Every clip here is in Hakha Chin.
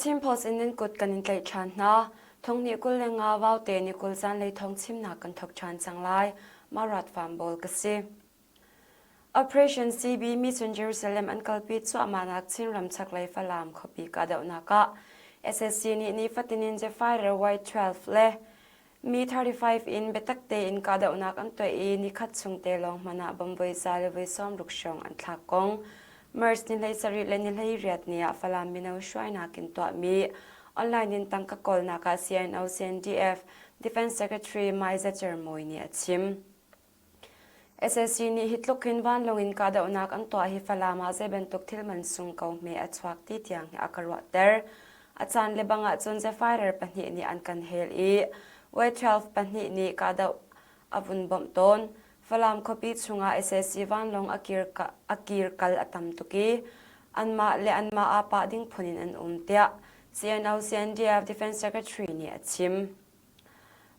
The Chin Post in nan kut kan in tlaih ṭhan hna. Thonghnih 25 Vaute ni 20 zanlei thawng chimnak kan thawk ṭhan cang lai. Marat Farm ka si. Operation CB Mission Jerusalem an kalpi cuahmahnak Chinram chaklei Falam khuapi kahdohnak ah SSC nih nifatin in Zephyr Y-12 le Mi-35 in biatak tein kahdohnak an tuah i nikhat chung te lawng hmanh ah bomb voi za le voi 60 hrawng an thlak kong March ni 17 le ni 18 ni ah Falam mino hruainak in tuahmi online in tangka kawlnak ah CNO CNDF Defense Secretary Mai Za Cer Mawi nih a chim. Sac nih hi tluk hin vanlawng in kahdohnak an tuah hi Falam ah zei bantuk thil mansung ko hme a chuak ti tiang hi a ka ruahter. A caan le bang ahcun Zephyr pahnih nih an kan hel i Y-12 pahnih nih kahdoh a vun bawmh tawn. Falam khuapi chungah sac vanlawng a kir, a kir kal a tam tuk i anmah le anmah aa pah ding phun in an um tiah CNO CNDF Defense Secretary nih a chim.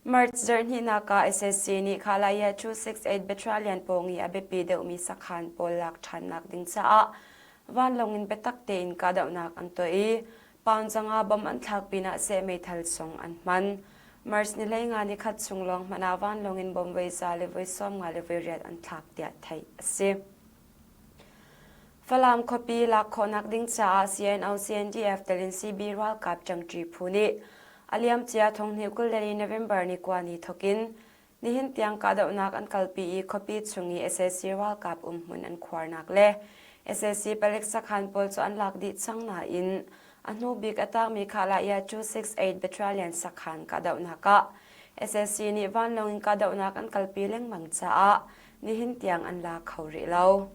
March zarhhnihnak ah sac nih Khalaya 268 Battalion pawng i a biapi deuhmi sakhan pawl lak ṭhannak ding caah vanlawng in biatak tein kahdohnak an tuah i pound zanga bomb an thlak pinah seh meithal zong an hman. March ni 15 nikhat chung lawng hmanh ah vanlawng in bomb voi za le voi 50 le voi riat an thlak tiah theih a si. Falam khuapi lak khawhnak ding caah CNO CNDF telin CB ralkap ṭangṭi phu nih a liamcia thonghnih 24 November ni kua ni thawkin nihin tiang kahdohnak an kalpi i khuapi chung i sac ralkap umhmun an khuarnak le sac palik sakhan pawl cu an lak dih cang nain a hnu bik a tangmi Khalaya 268 Battalion sakhan kahdohnak ah sac nih vanlawng in kahdohnak an kalpi lengmang caah nihin tiang an la kho rih lo.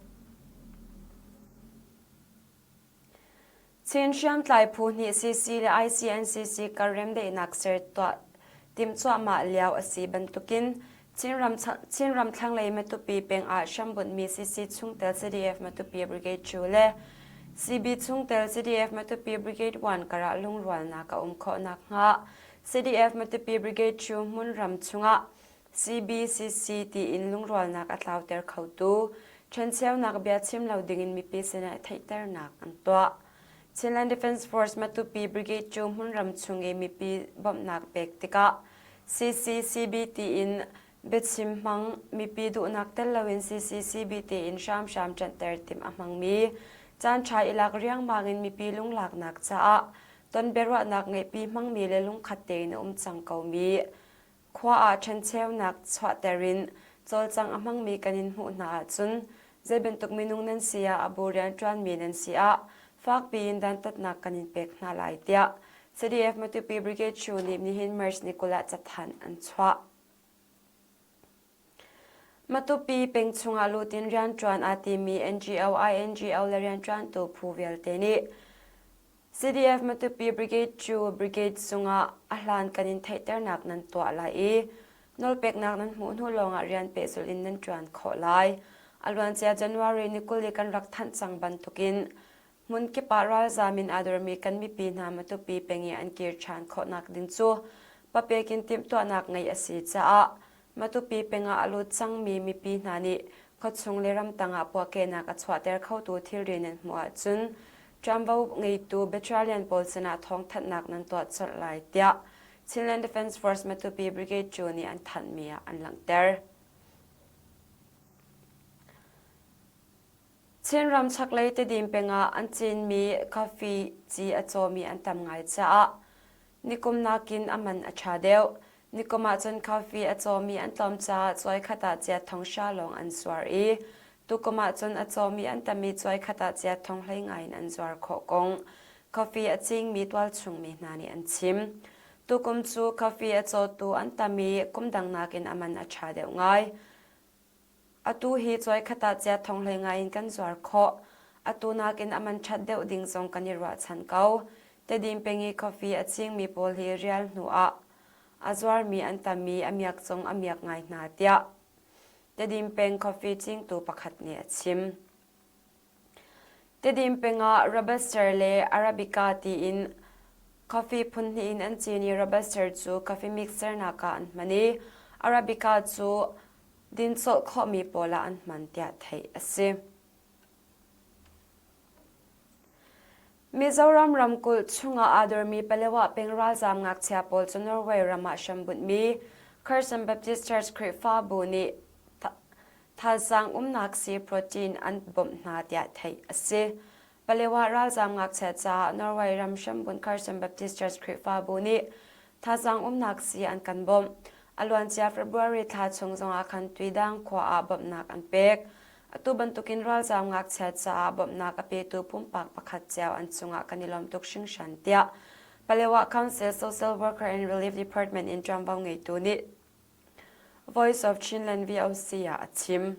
Chin hriamtlai phu nih CC le ICNCC kar remdaihnak ser tuah timh cuahmah lio a si bantukin Chinram, Chinram thlanglei Matupi peng ah hrambunhmi CC chungtel CDF Matupi Brigade 2 le CB chungtel CDF Matupi Brigade 1 karah lungrualnak a um khawh nakhnga CDF Matupi Brigade 2 hmunram chungah CBCC tiin lungrualnak a tlauter khotu ṭhencheunak biachim lo dingin mipi sinah theihternak an tuah. Chinland Defence Force Matupi Brigade cu hmunram chung i mipi bawmhnak pek tikah CCCB tiin biachim hmang mipi duhnak tel loin CCCB tiin hramhram ṭanhter timh a hmangmi caanṭha i lak riangmang in mipi lunglaknak caah ton biaruahnak ngeihpi hmangmi le lungkhat tein a um cang komi Khua ah ṭhencheunak chuahter in cawlcangh a hmangmi kan in hmuh hna ahcun zei bantuk minung nan si ah a bu rianṭuanmi nan si ah fakpi in dantatnak kan in pek hna lai tiah CDF Matupi Brigade Chu nih nihin March ni 20 ah cathanh an chuah. Matupi peng chungah lut in rianṭuan aa timi NGO, INGO le rianṭuantu phu vialte nih CDF Matupi Brigade cu brigade zungah a hlankan in theihternak nan tuah lai i nawlpeknak nan hmuh hnu lawngah rian pehzulh in nan ṭuan khawh lai. A luancia January ni 20 i kan rak thanh cang bantukin hmun kip ah ralzaam in aa dormi kan mipi hna Matupi peng i an kir ṭhan khawhnak ding cu papek in timhtuahnak ngeih a si caah Matupi peng ah a lut cangmi mipi hna nih khuachung le ramtang ah puahkehnak a chuahter khotu thilri nan hmuh ahcun ṭuanvo ngeitu battalion pawl sinah thawngthanhnak nan tuah colh lai tiah Chinland Defence Force Matupi Brigade cu nih an thanhmi ah an langhter. Chinram chaklei Tedim peng ah an cinmi coffee ci a cawmi an tam ngai caah nikum nakin a man a ṭha deuh. Nikum ahcun coffee a cawmi an tlawm caah cuai khat ah ciat thong hra lawng an zuar i tukum ahcun a cawmi an tam i cuai khat ah ciat thong hlei ngai in an zuar khawh kong coffee a cingmi tualchungmi hna nih an chim. Tukum cu coffee a cawtu an tam i kum dang nakin a man a ṭha deuh ngai. Atu hi cuai khat ah ciat thong hlei ngai in kan zuar khawh. Atu nakin a man ṭhat deuh ding zong kan i ruahchan ko. Tedim peng i coffee a cingmi pawl hi rial hnu ah a zuarmi an tam i a miak zong a miak ngai hna tiah Tedim peng coffee cingtu pakhat nih a chim. Tedim peng ah Robusta le Arabica tiin coffee phun hnih in an cin i Robusta cu coffee mixer nak ah an hman i Arabica cu din colh khawhmi pawl ah an hman tiah theih a si. Mizoram ramkulh chungah aa dormi Palewa peng ralzaam ngakchia pawl cu Norway ram ah hrambunhmi Carson Baptist Church Khrihfabu nih thazaang umnak sii protein an bawmh hna tiah theih a si. Palewa ralzaam ngakchia caah Norway ram hrambunh Carson Baptist Church Khrihfabu nih thazaang umnak sii an kan bawmh. A luancia February thla chung zongah khan Tuidang khua ah bawmhnak an pek. Atu bantukin ralzaam ngakchia caah bawmhnak a petu pumpak pakhat cio an cungah kan i lawm tuk hringhran tiah Palewa Council Social Worker and Relief Department in ṭuanvo ngeitu nih Voice of Chinland VOC ah a chim.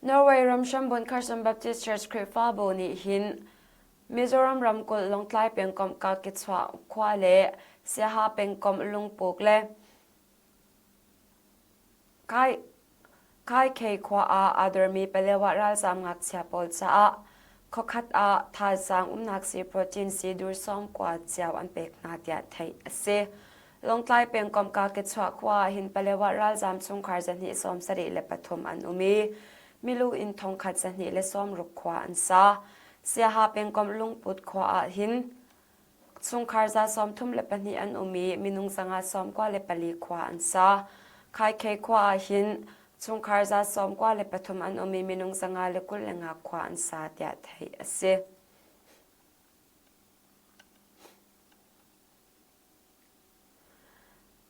Norway ram hrambunh Carson Baptist Church Khrihfabu nih hin Mizoram ramkulh Lawngtlai pengkomh Kalkichuah khua le Siaha pengkomh Lungpuk le Kaikhei khua ah aa dormi Palewa ralzaam ngakchia pawl caah khuakhat ah thazaang umnak sii protein sii dur sawmkua cio an pek hna tiah theih a si. Lawngtlai pengkomh Kakechuah khua ah hin Palewa ralzaam chungkhar 273 an um i milu inn thongkhat 260 khua an sa. Siaha pengkomh Lungput khua ah hin Chungkhar za 32 an um i minung zanga 94 khua an sa. Khaikhe khua ah hin chungkhar za 93 an um i minung zanga le 25 khua an sa tiah theih a si.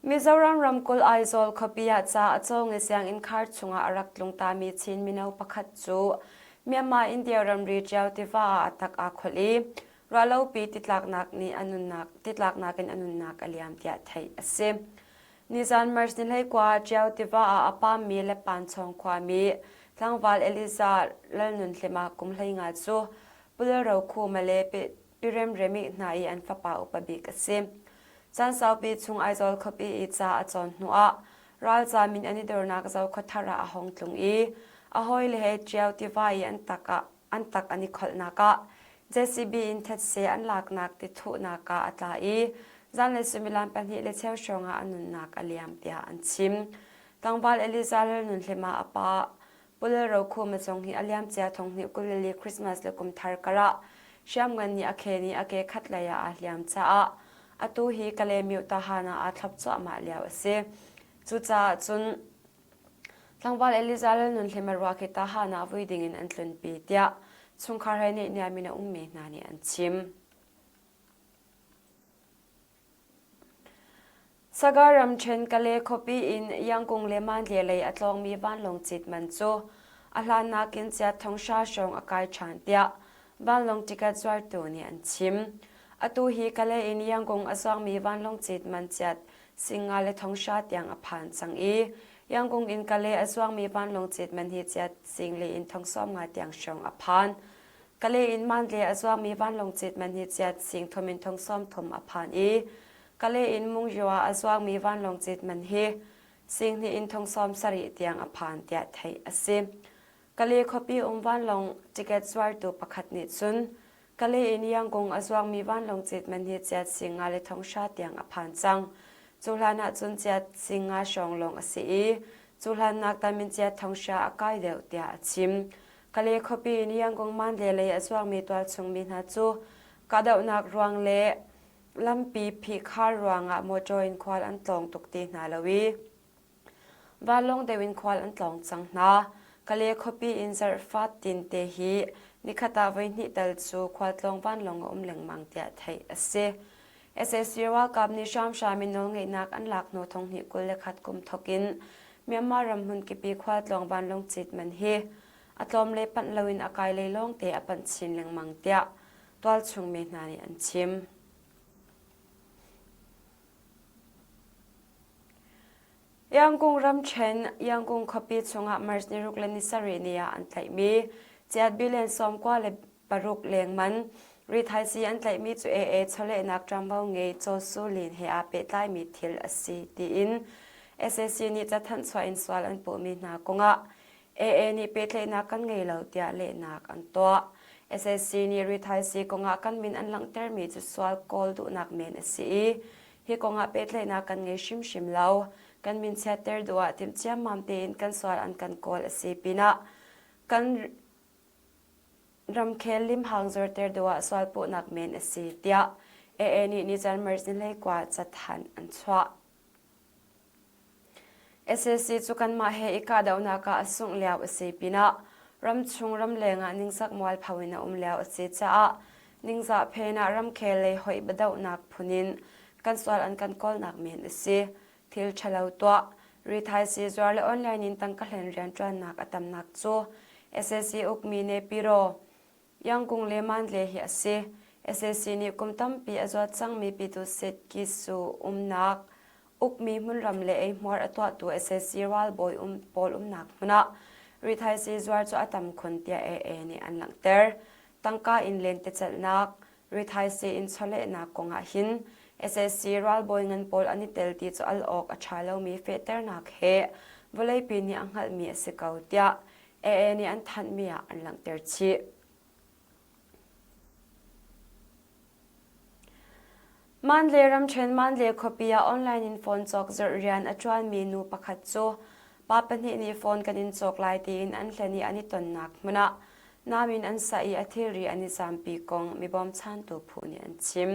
Mizoram ramkulh Aizawl khuapi ah ca a cawng i sianginn khar chungah a rak tlung tami Chin mino pakhat cu Myanmar India ramri Ṭiau tiva ah a tak aa kholh i ruahlopi titlaknak nih a nunnak titlaknak in a nunnak a liam tiah theih a si. Nizan March ni 19 ah Ṭiau tiva ah a pammi le Panchawng khuami tlangval Eliza Lalnunhlima kum 15 cu Pulro Khuma le Pi Remremi hna i an fapa upa bik a si. Caan saupi chung Aizawl khuapi i ca a cawn hnuah ralzaam in an i dornak Zokhawthar ah a hung tlung i a hawile he Ṭiau tiva i an tak ah an tak an i kholhnak ah JCB in thetse an laknak ti thuhnak ah a tla i zanlei suimilam pahnih le cheu hrawng ah a nunnak a liam tiah an chim. Tlangval Eliza Lalnunhlima a pa Pulal Rokhum a zong hi a liamcia thonghnih 22 Christmas le kum thar karah hriamngan nih a khen i a ke khatlei ah aa hliam caah atu hi Kalaymyo Tahan ah aa thlop cuahmah lio a si. Cucaah cun tlangval Eliza Lalnunhlima ruak hi Tahan ah vui dingin an tlunpi tiah chungkhar he neihniam in a ummi hna nih an chim. Saga ramṭhen Kale khuapi in Yangkung le Mandle lei a tlawngmi vanlawng cit man cu a hlan nakin chiat thonghra hrawng a kai ṭhan tiah vanlawng ticket zuartu nih an chim. Atu hi Kale in Yangon a zuangmi vanlawng cit man chiat singa le thonghra tiang a phan cang i Yangon in Kale a zuangmi vanlawng cit man hi chiat singli in thong 50 tiang hrawng a phan. Kale in Mandle a zuangmi vanlawng cit man hi chiat sing thum in thong 30 a phan i Kale in Mungyo ah a zuangmi vanlawng cit man hi sing hnih in thong 70 tiang a phan tiah theih a si. Kale khuapi um vanlawng ticket zuartu pakhat nih cun Kale in Yangon a zuangmi vanlawng cit man hi chiat sing nga le thong hra tiang a phan cang. Cu hlan ah cun chiat sing nga hrawng lawng a si i cu hlan nak tam in chiat thong hra a kai deuh tiah a chim. Kale khuapi in Yangon Mandalay lei a zuangmi tualchung mi hna cu kahdohnak ruang le lampi phihkhar ruangah motor in khual an tlawng tuk ti hna lo i vanlawng deuh in khual an tlawng cang hna. Kale khuapi in zarhfat tin te hi nikhat ah voihnih tal cu khualtlawng vanlawng a um lengmang tiah theih a si. SAC ralkap nih hramhram in nawlngeihnak an lak hnu thonghnih 21 kum thawk in Myanmar ram hmunkipi khualtlawng vanlawng cit man hi a tlawm le panh loin a kai lei lawngte a panh chin lengmang tiah tualchung mi hna nih an chim. Yangon ramṭhen Yangon khuapi chungah March ni ruk le ni sarih ni ah an tlaihmi chiat billion 96 lengman rithaisii an tlaihmi cu AA chawlehnak ṭuanvo ngei Chaw Su Lin he aa pehtlaimi thil a si tiin sac nih cathanh chuah in sual an puhmi hna kongah AA nih pehtlaihnak kan ngei lo tiah lehnak an tuah. Sac nih rithaisii kongah kan min an langhtermi cu sual kawl duhnak men a si i hi kongah pehtlaihnak kan ngei hrimhrim lo. Kan min chiatter duh ah timh ciammam tein kan sual an kan kawl a si pinah kan. Ramkhel limhang zorter duh ah sualpuhnak men a si, tiah AA nih nizan March ni 19 cathanh an chuah. Sac cu kanmah he i kahdohnak ah a sungh lio a si pinah ramchung ramleng ah ningzak mualpho in a um lio a si caah ningzah phen ah ramkhel lei hoih biadohnak phun in kan sual an kan kawlnak men a si. Thil ṭhalo tuah, rithaisii zuar le online in tangka hlen rianṭuannak a tamnak cu sac ukmi Nepiro, Yangkung le Mandle hi a si. Sac nih kum tampi a zuat cangmi Pyitusit Kisu umnak ukmi hmunram le eihmuar a tuahtu sac ralbawi um pawl umnak hmun ah rithaisii zuar cu a tam khun tiah AA nih an langhter. Tangka in lentecelhnak, rithaisii in chawlehnak kong ah hin sac ralbawi ngan pawl an i tel ti cu al awk a ṭha lomi fehternak he vawleipi nih a hngalhmi a si ko tiah AA nih an thanhmi ah an langhter chih. Mandalay ramṭhen Mandalay khuapi ah online in phone cawk zirh rian a ṭuanmi nu pakhat cu pa pahnih nih phone kan in cawk lai tiin an hlen i an i tonnak hmun ah nam in an sah i a thilri an i zampi kong mi bawmchantu phu nih an chim.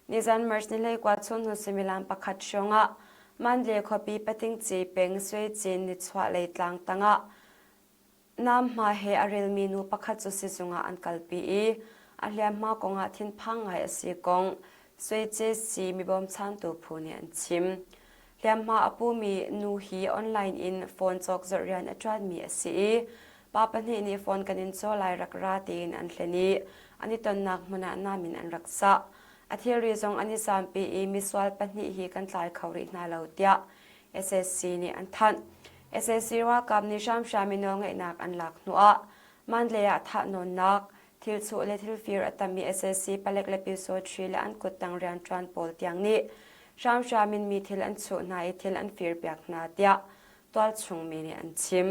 Nizan March ni 19 chun hnu suimilam pakhat hrawng ah Mandalay khuapi Patingci peng Suicin nichuahlei tlang tangah Nam hma he a relmi nu pakhat cu sizung ah an kalpi i a hliamhma kongah thinphang ngai a si kong Suecesi mibawmchantu phu nih an chim. Hliamhma a pumi nu hi online in phone cawkzorh rian a ṭuanmi a si i pa pahnih nih phone kan in caw lai rak ra tiin an hlen i an i tonnak hmun ah nam in an rak sah. A thilri zong an i zampi i misual pahnih hi kan tlai kho rih hna lo tiah SSC nih an thanh. SSC ralkap nih hramhram in nawlngeihnak an lak hnuah Mandalay ah thahnawnnak, thilchuh le thilfir a tammi SSC palek le pyusawṭhi le an kuttang rianṭuan pawl tiang nih hramhram in mi thil an chuh hna i thil an firpiak hna tiah tualchung mi nih an chim.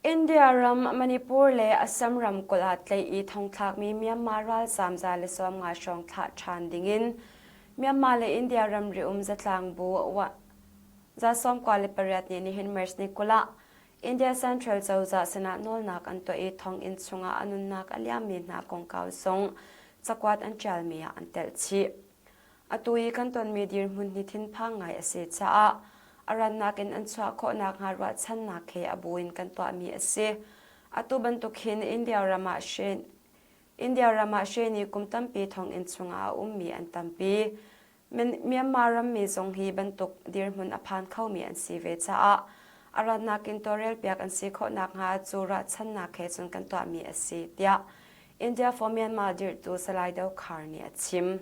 India ram Manipur le Assam ramkulh ah tlaih i thongthlakmi Myanmar ralzaam 150 hrawng thlah ṭhan dingin Myanmar le India ramri um zatlang bu 98 nih nihin March ni 20 ah India Central cozah sinah nawlnak an tuah i thonginn chungah a nunnak a liammi hna kongkau zong cakuat an ṭialmi ah an telh chih. Atu i kan tonmi dirhmun hi thinphang ngai a si caah a rannak in an chuah khawh nakhnga ruahchannak he a bu in kan tuahmi a si. Atu bantuk hin India ram ah hre India ram ah hre nih kum tampi thonginn chungah a ummi an tampi. Myanmar rammi zong hi bantuk dirhmun a phan khomi an si ve caah a rannak in tawlrelpiak an si khawh nakhnga cu ruahchannak he cun kan tuahmi a si, tiah India for Myanmar dirhtu Salai Dokhar nih a chim.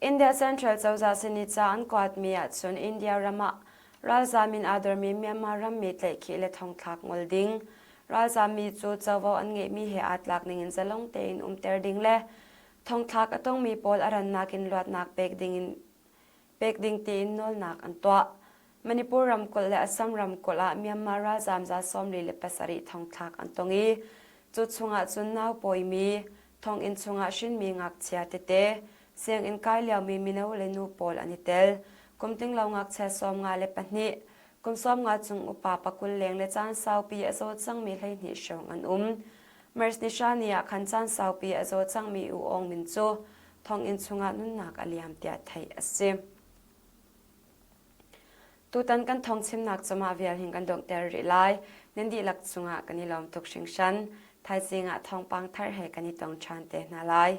India Central cozah sin i ca an kuatmi ahcun India ram ah ralzaam in aa dormi Myanmar rammi tlaihkhih le thongthlak ngol ding, ralzaammi cu covo an ngeihmi he aa tlak ning in zalong tein umter ding le thongthlak a tongmi pawl a rannak in luatnak pek ding in pek ding tiin nawlnak an tuah. Manipur ramkulh le Assam ramkulh ah Myanmar ralzaam 47 thongthlak an tong i cu chungah cun nau pawimi, thonginn chungah hrinmi ngakchia tete, sianginn kai liomi mino le nu pawl an i tel. Kum tlinglo ngakchia 54, kum 50 cung upa pakul leng le caan saupi a zaw cangmi 12 hrawng an um. March ni hra ni ah khan caan saupi a zaw cangmi U Aung Min cu thonginn chungah nunnak a liam tiah theih a si. Tutan kan thawngchimnak cu mah vial hin kan donghter rih lai. Nan dihlak cungah kan i lawm tuk hringhran. Thaizing ah thawngpang thar he kan i tong ṭhan te hna lai.